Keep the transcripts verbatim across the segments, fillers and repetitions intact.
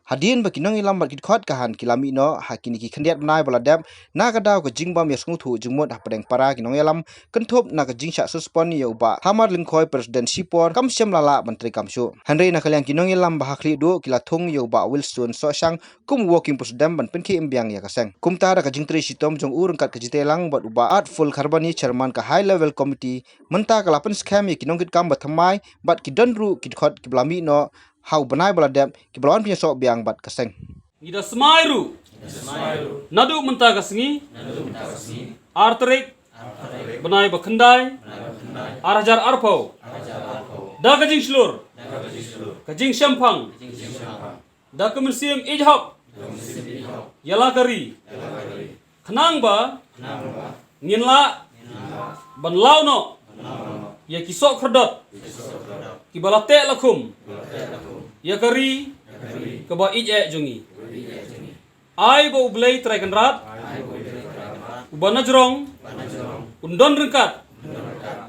Hadien ba ki nongïalam bad ki dkhot ka HAND ki la mih noh ha kine ki khyndiat bnai ba la dep, na ka daw ka jingbym ïasngewthuh jingmut hapdeng para ki nongïalam, kynthup na ka jingshah suspend ïa u Bah Hamar Lyngkhoi, President shipor, kam shym la lah ban treikam shuh. Hynrei na ka liang ki nongïalam ba ha khlieh duh ki la thung ïa u Bah Wilson Sohshang kum u working president ban pynkhie im biang ïa ka seng. Kumta da ka jingtrei shitom jong u ryngkat ka jingtreilang bad u Bah Artful Kharbani, Chairman ka High Level Committee, mynta ka la pynskhem ïa ki nongkitkam ba thymmai bad ki don ruh ki dkhot kiba la mih noh ha u bnai ba la dep, kiba la wan pynïasoh biang bad ka seng. Ngi da smai ruh naduh mynta ka sngi, ar tarik bnai ba khyndai, ar hajar arphew, da ka jingshlur, ka jingshemphang, da ka mynsiem ïeit hok ïa la ka ri, khnang ba ngin lah ban law noh ïa ki soh khyrdop kiba la teh la khum ïa ka ri kaba ïeit eh jong ngi. Ai ba U Blei Trai Kynrad uba na jrong un don ryngkat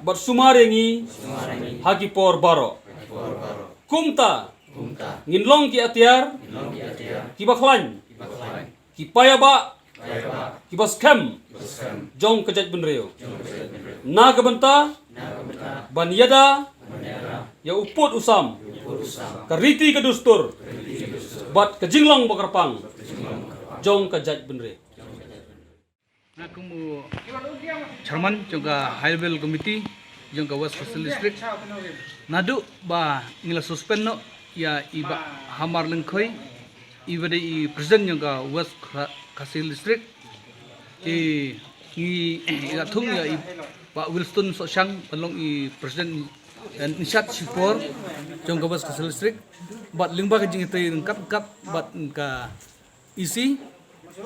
bad sumar ïa ngi ha ki por baroh. Kumta ngin long ki atiar kiba khlaiñ, ki paidbah kiba skhem jong ka jaitbynriew, na ka bynta ban ïada ïa u pud u sam, ka riti ka dustur bad ka jinglong ba kyrpang jong ka jaitbynriew. Nga kum u Chairman jong ka High Level Committee jong ka West Khasi Hills District, naduh ba ngi la suspend noh ïa i Bah Hamar Lyngkhoi, iba dei i President jong ka West Kha-, Khasi Hills District, te ngi la thung ïa i Bah Wilson Sohshang ban long i President, eh, in charge shipor jong ka West Khasi Hills District, bad lyngba ka jingïatrei ryngkat ryngkat bad ka E C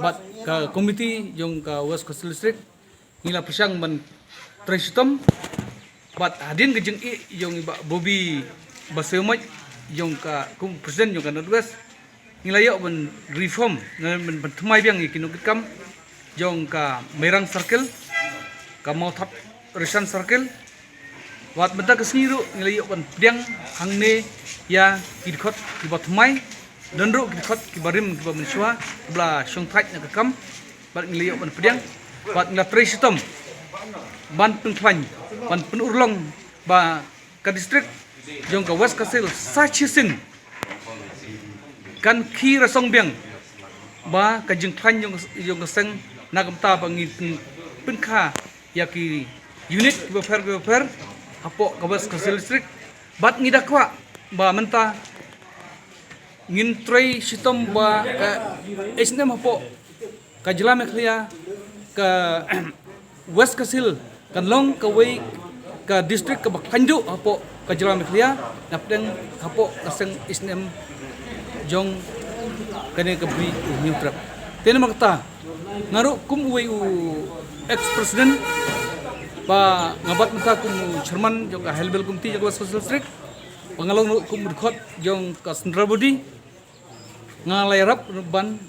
bad ka committee jong ka West Khasi Hills District, ngi la pyrshang ban trei shitom bad hadien ka jingïeh jong i Bah Bobby Basaiawmoit jong ka kum President jong ka North West, ngi la ïoh ban reform, ban, ban thymmai biang ïa ki nongkitkam jong ka Mairang Circle, ka Mawthadraishan Circle, wat mynta ka sngi ruh ngi la ïoh ban pdiang hangne ïa ki dkhot kiba thymmai, don ruh ki dkhot kiba rim kiba mynshuwa, kiba la shongthait na ka kam, bad ngi la ïoh ban pdiang, bad ngi la trei shitom ban pynkhlaiñ, ban pynurlong ba ka district jong ka West Khasi Hills sa shisien kan khie rasong biang ba ka jingkhlaiñ jong, jong ka seng, na ka bynta ba ngin pyn-, pynkha ïa ki unit kiba pher kiba pher hapoh ka West Khasi Hills District. Bad ngi da kwah ba mynta ngin trei shitom ba ka H N M hapoh ka jylla Meghalaya, ka West Khasi Hills kan long kawei ka district kaba khlaiñ duh hapoh ka jylla Meghalaya, napdeng hapoh ka seng H N M jong kane ka Bri u Hynñiewtrep. Te namar kata, nga ruh kum uwei u ex president, ba nga bat mynta kum u chairman jong ka High Level Committee jong ka West Khasi Hills District, ba nga long ruh kum u dkhot jong ka Central Body, nga la ïarap ban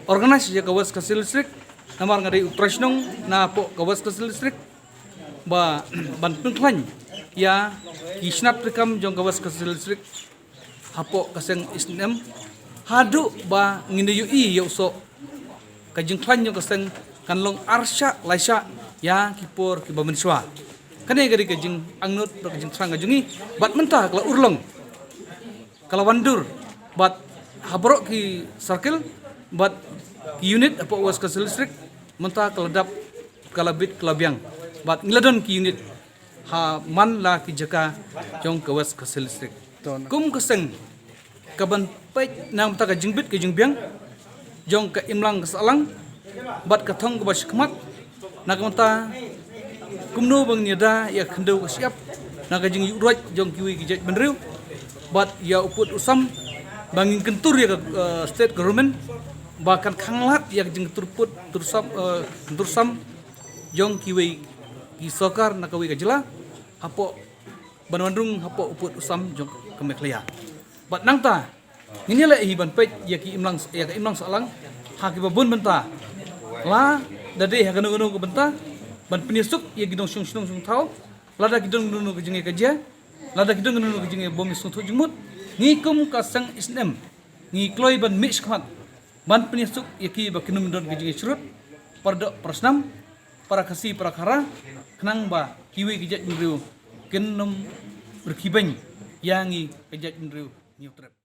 organise ïa ka West Khasi Hills District, namar nga dei u trai shnong na hapoh ka West Khasi Hills District, ba ban pynkhlaiñ ïa ki shnat treikam jong ka West Khasi Hills District hapoh ka seng H N M, haduh ba ngin da ïohi ïa u soh, ka jingkhlaiñ jong ka seng kan long arshah laishah ïa ki por kiba mynshuwa. Kane ka dei ka jingangnud bad ka jingthrang ka jong ngi, bad mynta ka la urlong, ka la wandur bad ha baroh ki circle bad ki unit hapoh West Khasi Hills District, mynta ka la dap, ka la bit, ka la biang, bad ngi la don ki unit ha man la ki jaka jong ka West Khasi Hills District. Kum ka seng, ka ban peit na ka bynta ka jingbit ka jingbiang jong ka imlang ka sahlang bad ka thong kaba shakhmat, na ka bynta kumno ba ngin ïada ïa ka khyndew ka shyiap na ka jingïuhroit jong kiwei ki jaitbynriew bad ïa u pud u sam, ba ngin kyntur ïa ka, eh, state government ba kan khanglad ïa ka jingkyntur pud, tur sam, eh, kyntur sam jong kiwei ki sorkar na kawei ka jylla hapoh, ban wan rung hapoh u pud u sam jong ka Meghalaya. Bad nangta ngin ïaleh hi ban peit ïa ki imlang, ïa ka imlang sahlang ha kiba bun bynta, lada dei ha kano kano ka bynta, ban pynïasuk ïa ki nongshong shnong shong thaw, lada ki don kano kano ka jingïakajia, lada ki don kano kano ka jingïabym ïasngewthuh jingmut, ngi kum ka seng H N M ngi kloi ban mih shakhmat ban pynïasuk ïa ki ba kin ym don ki jingïasyrut, para doh para snam, para Khasi para Khara, khnang ba kiwei ki jaitbynriew kin ym rkhie beiñ ïa ngi ka jaitbynriew Hynñiewtrep.